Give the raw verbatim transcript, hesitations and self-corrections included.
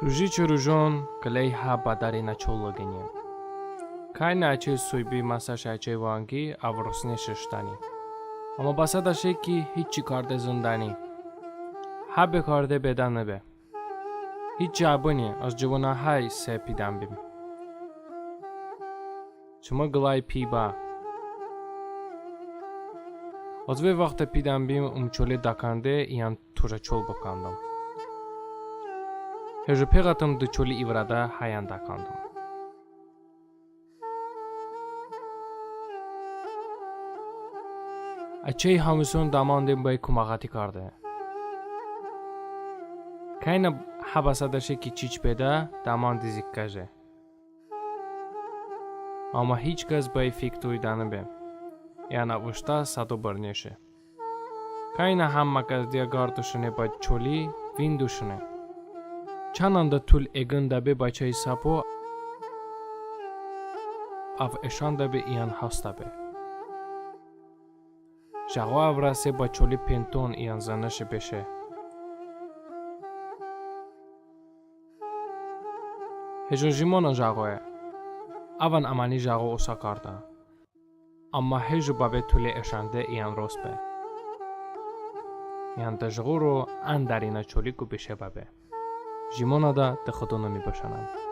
Ruji çı rujon qıləy hə bə dərinə çol lıqıni. Kəynə əçəy soybi məsəş əçəy vanqi əv rosneş ıştəni. Əmma bəsə dəşe ki hiççi karde zındəni. Hə bekarde bedə nıbe. Hiç cə bıni, az cıvonə həy se pidənbim. Çımı qıləy pi bə. Az ve vaxtə pidənbim ım çoli dəkande iyən tojə çol bıkandəm. Hejo peqətım dı çoli i vırədə həyən dəkandəm. Əçəy həmıson dəmandin bəy koməğəti karde. Kəynə hə bəsə dəşe ki çiç bedə, dəmandi zikkə je. Əmma hiç kəs bəy fik doydənıbe. Yəni əv ıştə sədo bırneşe. Kəynə həmmə kəs diyə qardışone bə çoli, vindışone. Çanədə tul eqındəbe bəçəy səpo, əv eşandəbe iyən hastəbe. Jəqo əv rəse bə çoli penton iyən zınışe beşe. Hejo jimonə jəqoye. Əvən əməni jəqo osə kardə. Əmma hejo bəbe tule eşande iyən rost be. İyən dı jıqoro ən dərinə çoliku beşe bəbe. Jimonədə dı Xıdo nımi bışənən.